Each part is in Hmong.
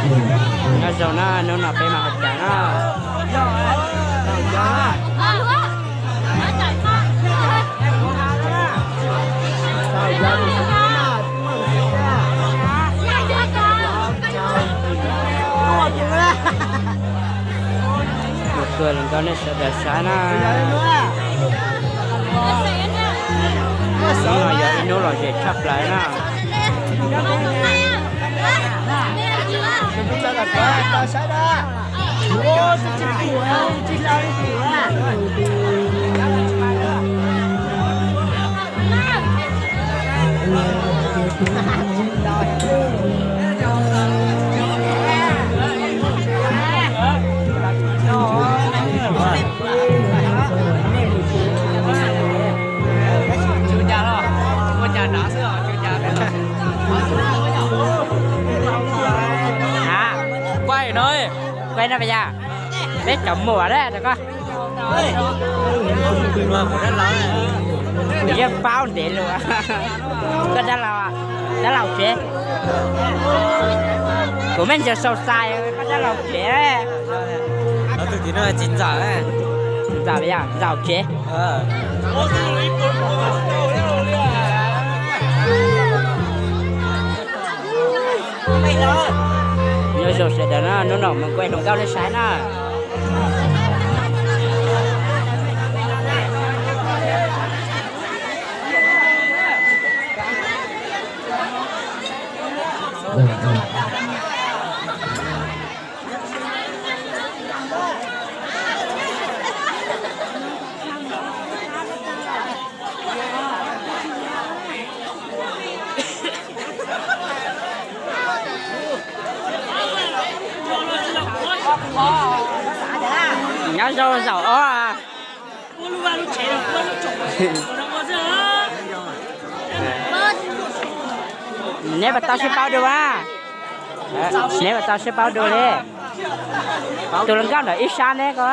Nyob zoo na, hnub no peb mas ua cas na. Mus kawg los nkauj nej sawv daws saib na. Hnub no yog ib hnub lom zem tshaj plaws na. Kuaj no, kuaj no pas yas, peb cov muam na, kuv yeej paub ntev lawm. Koj dab laug, dab laug tsev, kuv me ntsis xaus xais koj dab laug tsev. Txiv ntxawm, ntxawm, ntxawm tsev. Nyob zoo sawv daws na, hnub no mus kuaj hluas nkauj nej saib na. Nyob zoo zaum ob. Neb puas tau sib paub dua? Neb puas tau sib paub dua li? Tus hluas nkauj ntawm ib sab neb ko,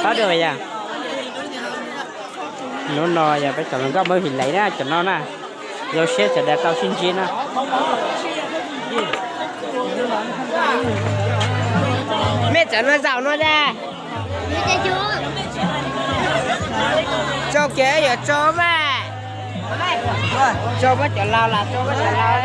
paub dua yog? Hnub no yog peb cov hluas nkauj Hmoob His Leiv na, cov no na. Zoo siab sawv daws tau sib ntsib na. Mej txawm no zaum no tiag. Tso kiag yuav tso mas. Tso muab cov laus las, tso muab cov laus.